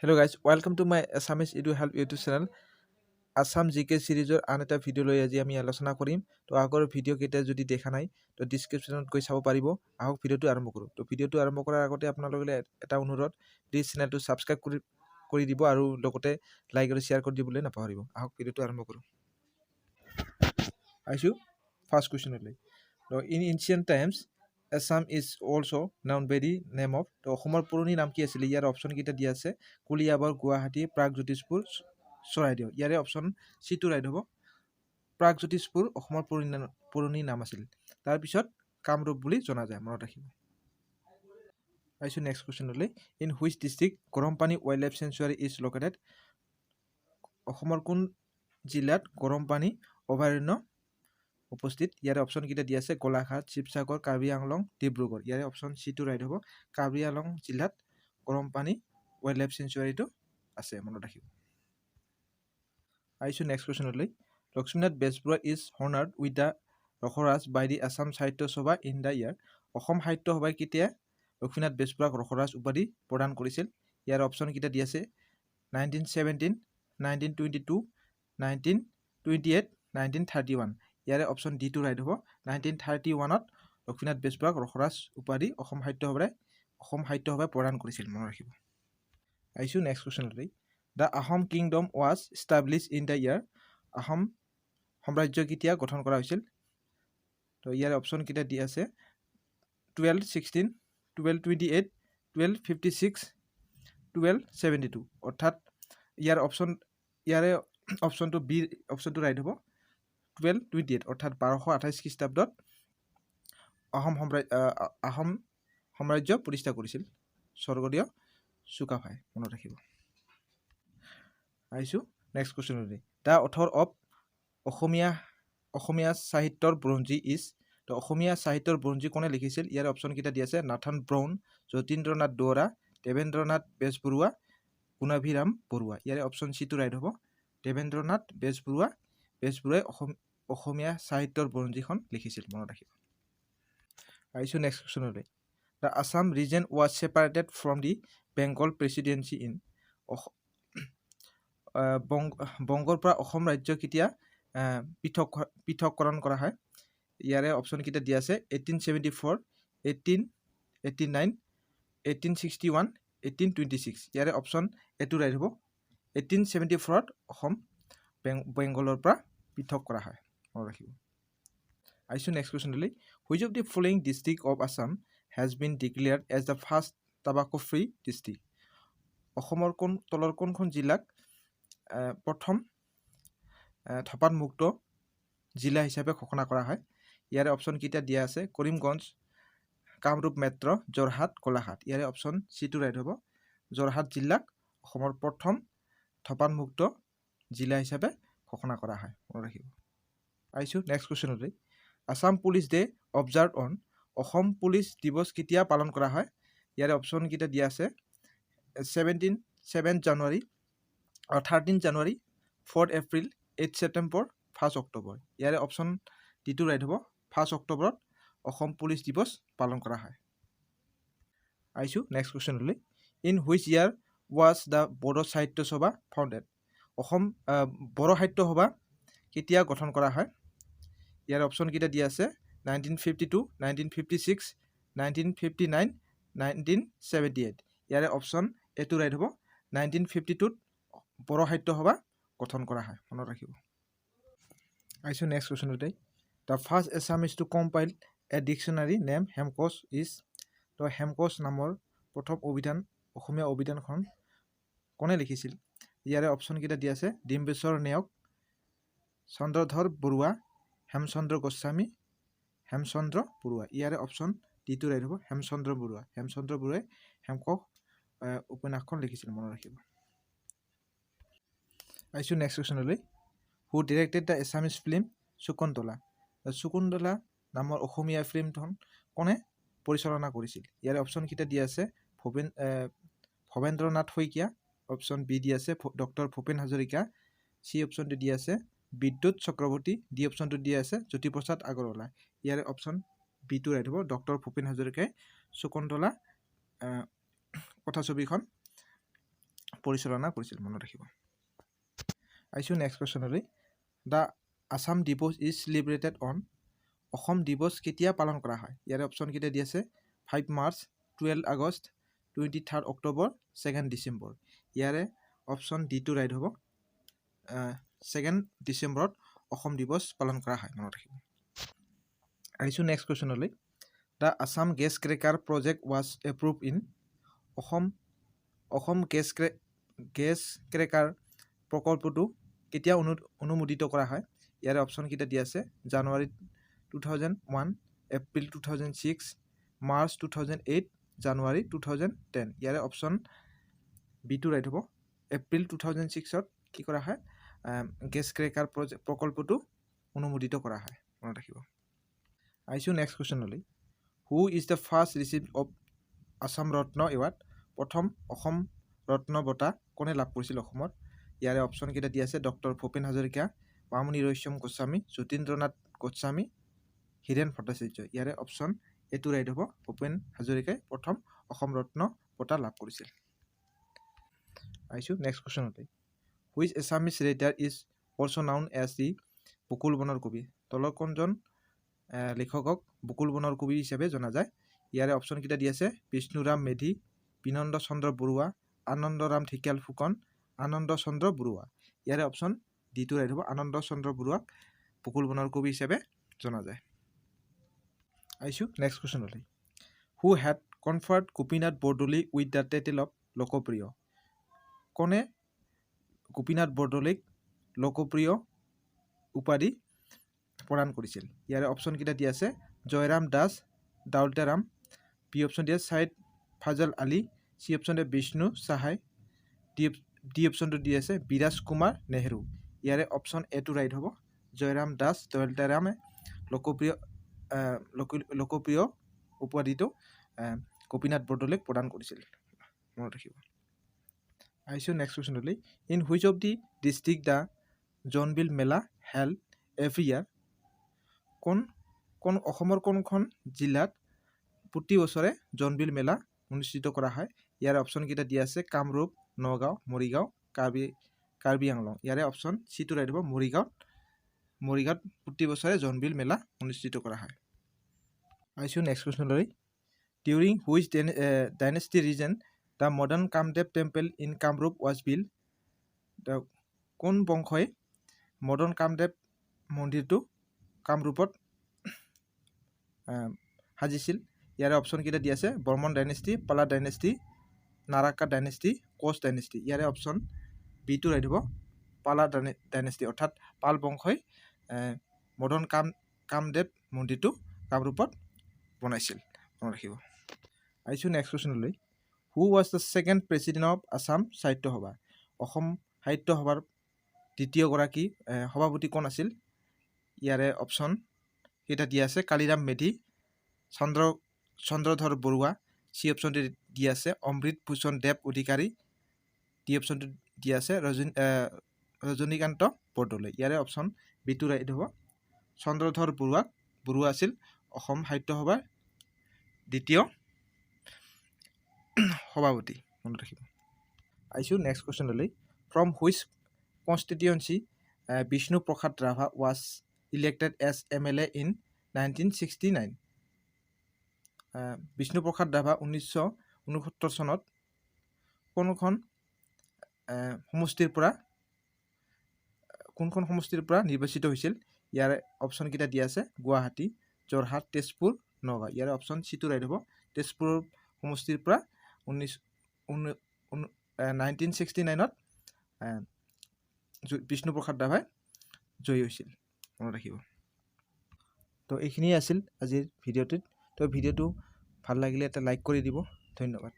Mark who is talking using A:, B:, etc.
A: Hello guys, welcome to my Assamese Edu Help YouTube channel. Assam GK চিৰিজৰ আন এটা video' লৈ আজি আমি আলোচনা কৰিম। তো আগৰ ভিডিঅ' কেইটা যদি দেখা নাই, তো ডিছক্ৰিপশ্যনত গৈ চাব পাৰিব। আহক, ভিডিঅ'টো আৰম্ভ কৰোঁ। তো ভিডিঅ'টো আৰম্ভ কৰাৰ আগতে আপোনালোকে এটা অনুৰোধ, প্লিজ চেনেলটো ছাবস্ক্ৰাইব কৰি দিব আৰু লগতে লাইক আৰু শ্বেয়াৰ কৰি দিবলৈ নাপাহৰিব। আহক, ভিডিঅ'টো আৰম্ভ কৰোঁ। আহিছোঁ ফাৰ্ষ্ট কুৱেশ্যনলৈ। তো in ancient times, Assam is also known by the name of। তো অসমৰ পুৰণি নাম কি আছিলে? ইয়াৰ অপশ্যনকেইটা দিয়া আছে কলিয়াবৰ, গুৱাহাটী, প্ৰাগজ্যোতিষপুৰ, চৰাইদেউ। ইয়াৰে অপশ্যন চিটো ৰাইট হ'ব। প্ৰাগজ্যোতিষপুৰ অসমৰ পুৰণি নাম আছিল। তাৰপিছত কামৰূপ বুলি জনা যায়, মনত ৰাখিব। আহিছোঁ next কুৱেশ্যনলৈ। In which district Garampani Wildlife Sanctuary is located? অসমৰ কোন জিলাত গৰমপানী অভয়াৰণ্য উপস্থিত? ইয়াৰে অপশ্যনকেইটা দিয়া আছে গোলাঘাট, শিৱসাগৰ, কাৰ্বি আংলং, ডিব্ৰুগড়। ইয়াৰে অপশ্যন চিটো ৰাইট হ'ব। কাৰ্বি আংলং জিলাত গৰমপানী ৱাইল্ড লাইফ চেঞ্চুৱাৰীটো আছে, মনত ৰাখিব। আহিছোঁ next কুৱেশ্যনলৈ। Lakshminath Bezbaroa is honoured with the Rasaraj by the Assam Sahitya Sabha in the year। Assam সাহিত্য সভাই কেতিয়া লক্ষ্মীনাথ বেজবৰুৱাক ৰসৰাজ উপাধি প্ৰদান কৰিছিল? ইয়াৰ অপশ্যনকেইটা দি আছে 1917, 1922, 1928, 1931। ইয়াৰে অপশ্যন ডিটো ৰাইট হ'ব। 1931ত লক্ষ্মীনাথ বেজবৰুৱাক ৰসৰাজ উপাধি অসম সাহিত্য সভাই প্ৰদান কৰিছিল, মনত ৰাখিব। আহিছোঁ next কুৱেশ্যনলৈ। The Ahom kingdom was establish in the year। Ahom সাম্ৰাজ্য কেতিয়া গঠন কৰা হৈছিল? তো ইয়াৰ অপশ্যনকেইটা দি আছে 1216, 1228, 1256, 1272। অৰ্থাৎ ইয়াৰে অপশ্যনটো বি অপশ্যনটো ৰাইট হ'ব, 1228। অৰ্থাৎ 1228 খ্ৰীষ্টাব্দত আহোম সাম্ৰাজ্য প্ৰতিষ্ঠা কৰিছিল স্বৰ্গদেউ চুকাফাই, মনত ৰাখিব। আহিছোঁ নেক্সট কুৱেশ্যনলৈ। The author of অসমীয়া সাহিত্যৰ বুৰঞ্জী is। তো অসমীয়া সাহিত্যৰ বুৰঞ্জী কোনে লিখিছিল? ইয়াৰ অপশ্যনকেইটা দি আছে নাথান ব্ৰাউন, যতীন্দ্ৰনাথ দুৱৰা, দেৱেন্দ্ৰনাথ বেজবৰুৱা, গুণাভিৰাম বৰুৱা। ইয়াৰে অপশ্যন চিটো ৰাইট হ'ব, দেৱেন্দ্ৰনাথ বেজবৰুৱা। বেজবৰুৱাই অসমীয়া সাহিত্যৰ বুৰঞ্জীখন লিখিছিল, মনত ৰাখিব। আহিছোঁ next কুৱেশ্যনলৈ। The Assam region was separated from the Bengal Presidency in। বংগৰ পৰা অসম ৰাজ্য কেতিয়া পৃথককৰণ কৰা হয়? ইয়াৰে অপশ্যনকেইটা দিয়া আছে 1874, 1889, 1861, 1826। ইয়াৰে অপশ্যন এটো ৰাইট হ'ব। 1874ত অসম বেংগলৰ পৰা পৃথক কৰা হয়, মনত ৰাখিব। আহিছোঁ নেক্সট কুৱেশ্যনলৈ। Which of the following district of Assam has been declared as the first tobacco free district? অসমৰ তলৰ কোনখন জিলাক প্ৰথম ধঁপাতমুক্ত জিলা হিচাপে ঘোষণা কৰা হয়? ইয়াৰে অপশ্যনকেইটা দিয়া আছে কৰিমগঞ্জ, কামৰূপ মেট্ৰ', যোৰহাট, গোলাঘাট। ইয়াৰে অপশ্যন চিটো ৰাইট হ'ব। যোৰহাট জিলাক অসমৰ প্ৰথম ধঁপাতমুক্ত জিলা হিচাপে ঘোষণা কৰা হয়, মনত ৰাখিব। আহিছোঁ next কুৱেশ্যনলৈ। Assam Police Day observe on। Assam police দিৱস কেতিয়া পালন কৰা হয়? ইয়াৰে অপশ্যনকেইটা দিয়া আছে 7 January, 13 January, 4 April, 8 September, 1 October। ইয়াৰে অপশ্যন ডিটো ৰাইট হ'ব। 1 অক্টোবৰত অসম পুলিচ দিৱস পালন কৰা হয়। আহিছোঁ next কুৱেশ্যনলৈ। In which year was the Bodo Sahitya Sabha founded? Assam Bodo Sahitya Sabha কেতিয়া গঠন কৰা হয়? ইয়াৰ অপশ্যনকেইটা দিয়া আছে 1952, 1956, 1959, 1978। ইয়াৰে অপশ্যন এটো ৰাইট হ'ব। 1952ত বড়ো সাহিত্য সভা গঠন কৰা হয়, মনত ৰাখিব। আহিছোঁ next কুৱেশ্যনতে। The first Assamese to compile a dictionary name Hemkosh is। তো হেমকোষ নামৰ প্ৰথম অভিধান, অসমীয়া অভিধানখন কোনে লিখিছিল? ইয়াৰে অপশ্যনকেইটা দিয়া আছে ডিম্বেশ্বৰ নেওগ, চন্দ্ৰধৰ বৰুৱা, হেমচন্দ্ৰ গোস্বামী, হেমচন্দ্ৰ বৰুৱা। ইয়াৰে অপশ্যন ডিটো ৰাইট হ'ব, হেমচন্দ্ৰ বৰুৱা। হেমচন্দ্ৰ বৰুৱাই হেমকোষ উপন্যাসখন লিখিছিল, মনত ৰাখিব। আহিছোঁ next কুৱেশ্যনলৈ। Who directed the Assamese film Shakuntala? Shakuntala নামৰ অসমীয়া ফিল্মখন কোনে পৰিচালনা কৰিছিল? ইয়াৰে অপশ্যনকেইটা দিয়া আছে ভৱেন্দ্ৰনাথ শইকীয়া, অপশ্যন বি দি আছে ডক্টৰ ভূপেন হাজৰিকা, চি অপশ্যনটো দি আছে বিদ্যুৎ চক্ৰৱৰ্তী, ডি অপশ্যনটো দিয়া আছে জ্যোতিপ্ৰসাদ আগৰৱালা। ইয়াৰে অপশ্যন বিটো ৰাইট হ'ব। ডক্টৰ ভূপেন হাজৰিকাই শকুন্তলা কথাছবিখন পৰিচালনা কৰিছিল, মনত ৰাখিব। আহিছোঁ next কুৱেশ্যনলৈ। The Assam Diwas is celebrated on? Assam দিৱস কেতিয়া পালন কৰা হয়? ইয়াৰে অপশ্যনকেইটা দি আছে 5 March, 12 August, 23rd October, 2nd December। ইয়াৰে অপশ্যন ডিটো ৰাইট হ'ব। ছেকেণ্ড ডিচেম্বৰত অসম দিৱস পালন কৰা হয়, মনত ৰাখিব। আহিছোঁ next কুৱেশ্যনলৈ। The Assam Gas Cracker project was approved in? Assam gas cracker প্ৰকল্পটো কেতিয়া অনুমোদিত কৰা হয়? ইয়াৰে অপশ্যনকেইটা দিয়া আছে January 2001, April 2006, March 2008, January 2010। ইয়াৰে অপশ্যন বিটো ৰাইট হ'ব। এপ্ৰিল 2006ত কি কৰা হয়? গেছ ক্ৰেকাৰ প্ৰকল্পটো অনুমোদিত কৰা হয়, মনত ৰাখিব। আহিছোঁ next কুৱেশ্যনলৈ। Who is the first recipient of Assam Ratna award? প্ৰথম অসম ৰত্ন বঁটা কোনে লাভ কৰিছিল অসমত? ইয়াৰে অপশ্যনকেইটা দি আছে ডক্টৰ ভূপেন হাজৰিকা, মামণি ৰয়ছম গোস্বামী, যতীন্দ্ৰনাথ গোস্বামী, হীৰেণ ভট্টাচাৰ্য। ইয়াৰে অপশ্যন এইটো ৰাইট হ'ব। ভূপেন হাজৰিকাই প্ৰথম অসম ৰত্ন বঁটা লাভ কৰিছিল। আহিছোঁ নেক্সট কুৱেশ্যনলৈ। Which Assamese writer is also known as the Bakul বনৰ কবি? তলৰ কোনজন লেখকক বকুল বনৰ কবি হিচাপে জনা যায়? ইয়াৰে অপশ্যনকেইটা দি আছে বিষ্ণুৰাম মেধি, বিনন্দ চন্দ্ৰ বৰুৱা, আনন্দৰাম ঢেকিয়াল ফুকন, আনন্দ চন্দ্ৰ বৰুৱা। ইয়াৰে অপশ্যন ডিটো ৰাইট হ'ব। আনন্দ চন্দ্ৰ বৰুৱাক বকুল বনৰ কবি হিচাপে জনা যায়। আহিছোঁ next কুৱেশ্যনলৈ। Who had conferred Gopinath Bordoloi with the title of Lokapriya? কোনে গোপীনাথ বৰদলৈক লোকপ্ৰিয় উপাধি প্ৰদান কৰিছিল? ইয়াৰে অপশ্যনকেইটা দিয়া আছে জয়ৰাম দাস দাউলতাৰাম, বি অপশ্যন দিয়া ছাইদ ফাজল আলী, চি অপশ্যন দিয়া বিষ্ণু সাহাই, ডি অপশ্যনটো দি আছে বিৰাজ কুমাৰ নেহেৰু। ইয়াৰে অপশ্যন এটো ৰাইট হ'ব। জয়ৰাম দাস দৌলতাৰামে লোকপ্ৰিয় উপাধিটো গোপীনাথ বৰদলৈক প্ৰদান কৰিছিল, মনত ৰাখিব। আহিছোঁ next কুৱেশ্যনলৈ। In which of the district the Jonbeel Mela held every year? কোন কোন অসমৰ কোনখন জিলাত প্ৰতি বছৰে জোনবিল মেলা অনুষ্ঠিত কৰা হয়? ইয়াৰ অপশ্যনকেইটা দিয়া আছে কামৰূপ, নগাঁও, মৰিগাঁও, কাৰ্বি আংলং। ইয়াৰে অপশ্যন চিটো ৰাইট হ'ব। মৰিগাঁৱত প্ৰতি বছৰে জোনবিল মেলা অনুষ্ঠিত কৰা হয়। আহিছোঁ next কুৱেশ্যনলৈ। During which dynasty reign the modern Kamdev temple in Kamrup was built? কোন বংশই মডাৰ্ণ কামদেৱ মন্দিৰটো কামৰূপত সাজিছিল? ইয়াৰে অপশ্যনকেইটা দি আছে Barman dynasty, Pala dynasty, Naraka dynasty, Koch dynasty। ইয়াৰে অপশ্যন বিটো ৰাইট হ'ব। পালা ডাইনেষ্টি, অৰ্থাৎ পাল বংশই মদন কামদেৱ মন্দিৰটো কামৰূপত বনাইছিল, মনত ৰাখিব। আহিছোঁ next কুৱেশ্যনলৈ। Who was the second president of Assam Sahitya Sabha? Assam সাহিত্য সভাৰ দ্বিতীয়গৰাকী সভাপতি কোন আছিল? ইয়াৰে অপশ্যন কেইটা দিয়া আছে কালিৰাম মেধি, চন্দ্ৰধৰ বৰুৱা, চি অপশ্যনটো দি আছে অমৃত ভূষণ দেৱ অধিকাৰী, ডি অপশ্যনটো দি আছে ৰজনীকান্ত বৰদলৈ। ইয়াৰে অপশ্যন বিটো ৰাইট হ'ব। চন্দ্ৰধৰ বৰুৱা আছিল অসম সাহিত্য সভাৰ দ্বিতীয় সভাপতি, মনত ৰাখিব। আহিছোঁ next কুৱেশ্যনলৈ। From which constituency Bishnu Prasad Rabha was elected as MLA in 1969? Bishnuprasad Rabha 1969 চনত কোনখন সমষ্টিৰ পৰা নিৰ্বাচিত হৈছিল? ইয়াৰে অপশ্যনকেইটা দিয়া আছে গুৱাহাটী, যোৰহাট, তেজপুৰ, নগাঁও। ইয়াৰে অপশ্যন চিটো ৰাইট হ'ব। তেজপুৰ সমষ্টিৰ পৰা 1969ত বিষ্ণুপ্ৰসাদ ৰাভাই জয়ী হৈছিল, মনত ৰাখিব। তো এইখিনিয়ে আছিল আজিৰ ভিডিঅ'টোত। তো ভিডিঅ'টো ভাল লাগিলে এটা লাইক কৰি দিব। ধন্যবাদ।